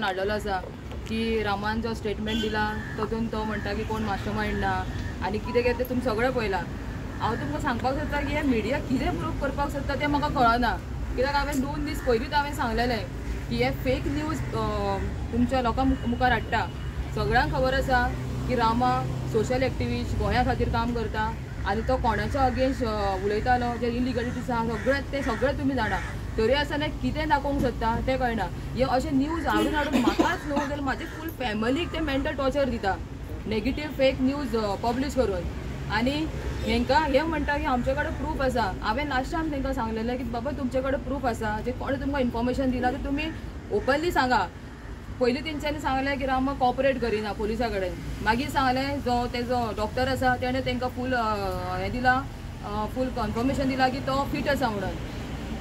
हाडलेलो आसा की रामान जो स्टेटमेंट दिला तातूंत तो म्हणटा की कोण मास्टर मायंड ना आनी कितें कितें तें तुमी सगळें पळयलां. हांव तुमकां सांगपाक सोदता की हे मिडिया कितें प्रूफ करपाक सोदता तें म्हाका कळना, कित्याक हांवें 2 दीस पयलींच हांवें सांगलेलें की हे फेक न्यूज तुमच्या लोकां मुखार हाडटा. सगळ्यांक खबर आसा की रामा सोशल एक्टिविस्ट गोंया खातीर काम करता आनी तो कोणाच्या अगेन्स्ट उलयतालो जे इलिगलिटीज आसा सगळें तें सगळें तुमी जाणा, तरी आसतना कितें दाखोवंक सोदता तें कळना. हे अशें न्यूज हाडून हाडून म्हाकाच न्हू जाल्यार म्हाजे फूल फॅमिलीक ते मेंटल टॉर्चर दिता, नेगेटीव फेक न्यूज पब्लीश करून. आनी हेंकां हे म्हणटा की आमचे कडेन प्रूफ आसा. हांवें लास्ट टायम तांकां सांगलेलें की बाबा तुमचे कडेन प्रूफ आसा, जे कोणें तुमकां इन्फॉर्मेशन दिला तें तुमी ओपनली सांगा. पयलीं तेंच्यांनी सांगलें की रामा कॉपरेट करिना पुलिसा कडेन, मागीर सांगलें जो तेजो डॉक्टर आसा तेणें तांकां फूल हें दिलां, फूल कन्फर्मेशन दिलां की तो फिट आसा म्हणून.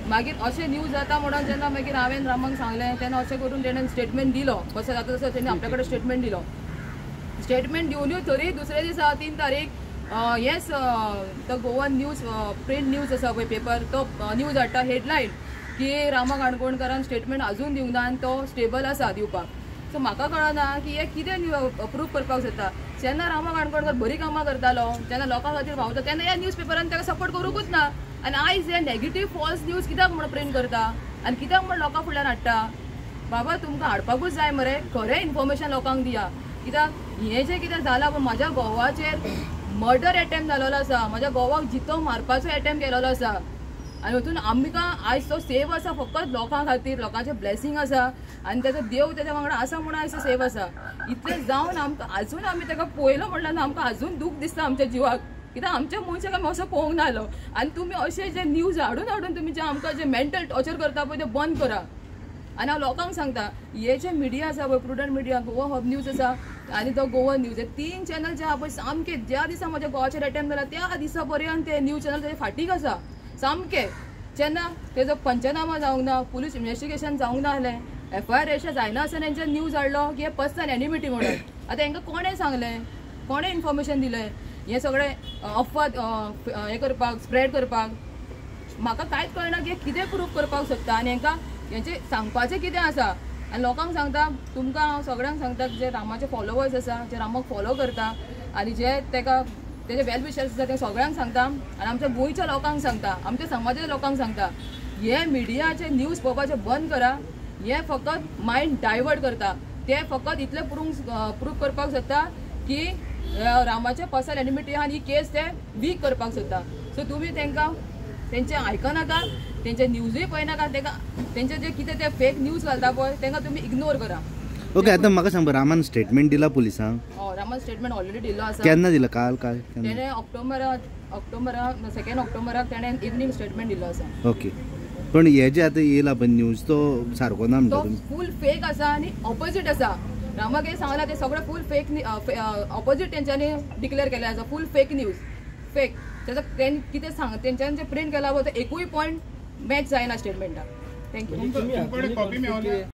मागीर अशें न्यूज जाता म्हणून जेन्ना मागीर हांवें रामाक सांगलें तेन्ना अशें करून तेणें स्टेटमेंट दिलो, कशें जाता तसो तेणें आपल्या कडेन स्टेटमेंट दिलो. स्टेटमेंट दिवनूय तरी दुसरे दिसा 3 तारीख येस तो गोवन न्यूज प्रिंट न्यूज आसा पळय पेपर, तो न्यूज हाडटा हेडलायन की रामा काणकोणकारान स्टेटमेंट अजून दिवंक ना आनी तो स्टेबल आसा दिवपाक. सो म्हाका कळना की हे कितें प्रूफ करपाक सोदता. जेन्ना रामा काणकोणकार बरी कामां करतालो, जेन्ना लोकां खातीर वावता, तेन्ना ह्या न्यूज पेपरान ताका सपोर्ट करूंकूच ना. आनी आयज हे नेगेटीव फॉल्स न्यूज कित्याक म्हण प्रिंट करता आनी कित्याक म्हण लोकां फुडल्यान हाडटा? बाबा तुमकां हाडपाकूच जाय मरे, खरें इन्फॉर्मेशन लोकांक दिया. कित्याक हें जें कितें जालां पळय म्हाज्या घोवाचेर मर्डर एटेम्प्ट जालोलो आसा, म्हाज्या घोवाक जितो मारपाचो एटेम्प्ट केलोलो आसा आनी वचून आमकां आयज तो सेव आसा फकत लोकां खातीर, लोकांचें ब्लेसींग आसा आनी तेजो देव तेज्या वांगडा आसा म्हणून आयज तो सेव आसा. इतलें जावन आमकां आजून आमी ताका पळयलो म्हणल्यार आमकां आजून दूख दिसता आमच्या जिवाक, कित्याक आमच्या मनशाक आमी असो पळोवंक नासलो. आनी तुमी अशें जे न्यूज हाडून हाडून तुमी जे आमकां जे मेंटल टॉर्चर करता पळय तें बंद करा. आनी हांव लोकांक सांगता हे जे मिडिया आसा पळय, Prudent media, Goa hub news आसा आनी तो गोवा न्यूज, हे 3 चॅनल जे आहा पळय सामके ज्या दिसा म्हज्या गोवाचेर एटेम्प्ट जाला त्या दिसा पर्यंत ते न्यूज चॅनल तेजे फाटीक आसा सामके. जेन्ना तेजो पंचनामा जावंक ना, पुलीस इन्वेस्टिगेशन जावंक नासलें, एफआयआर रजिस्टर जायना आसतना तेंच्यान न्यूज हाडलो की हे पर्सनल एनिमिटी म्हणून. आतां हेंकां कोणें सांगलें, कोणें इन्फॉर्मेशन दिलें हें सगळें अफवा हें करपाक, स्प्रेड करपाक? म्हाका कांयच कळना की कितें प्रूफ करपाक सोदता आनी हेंकां हेंचें सांगपाचें कितें आसा. आनी लोकांक सांगता, तुमकां हांव सगळ्यांक सांगता जे रामाचे फॉलोवर्स आसा, जे रामाक फॉलो करता आनी जे तेका तेजे वेल विशर्स आसा ते सगळ्यांक सांगता आनी आमच्या गोंयच्या लोकांक सांगता, आमच्या समाजाच्या लोकांक सांगता, हे मिडियाचे न्यूज पळोवपाचें बंद करा. हे फकत मायंड डायवर्ट करता, ते फकत इतलें प्रूफ करपाक सोदता की रामाचे पर्सनल एनिमिटी आनी ही केस ते वीक करपाक सोदता. सो तुमी तांकां तेंचें आयकनाका, तेंचे न्यूजूय पळयनाका, तांकां तेंचे जे कितें ते फेक न्यूज घालता पळय तांकां तुमी इग्नोर करा. ओके, आतां म्हाका सांग, रामान स्टेटमेंट दिला पुलिसांक? हय, रामान स्टेटमेंट ऑलरेडी दिल्लो आसा. केन्ना दिला? काल? काय तेणें ऑक्टोबराक 2 ऑक्टोबराक तेणें इवनींग स्टेटमेंट दिल्लो आसा. ओके, पण हे जे आतां येयला पळय न्यूज तो सारको ना म्हणटा? तो फूल फेक आसा आनी ऑपोजीट आसा. रामाक हें सांगलां तें सगळें फूल फेक ऑपोजीट तेंच्यांनी डिक्लेअर केलें आसा, फूल फेक न्यूज फेक. तेजो तेणें कितें सांग तेंच्यांनी जें प्रिंट केलां पळय तो एकूय पॉयंट मॅच जायना स्टेटमेंटाक. Thank you.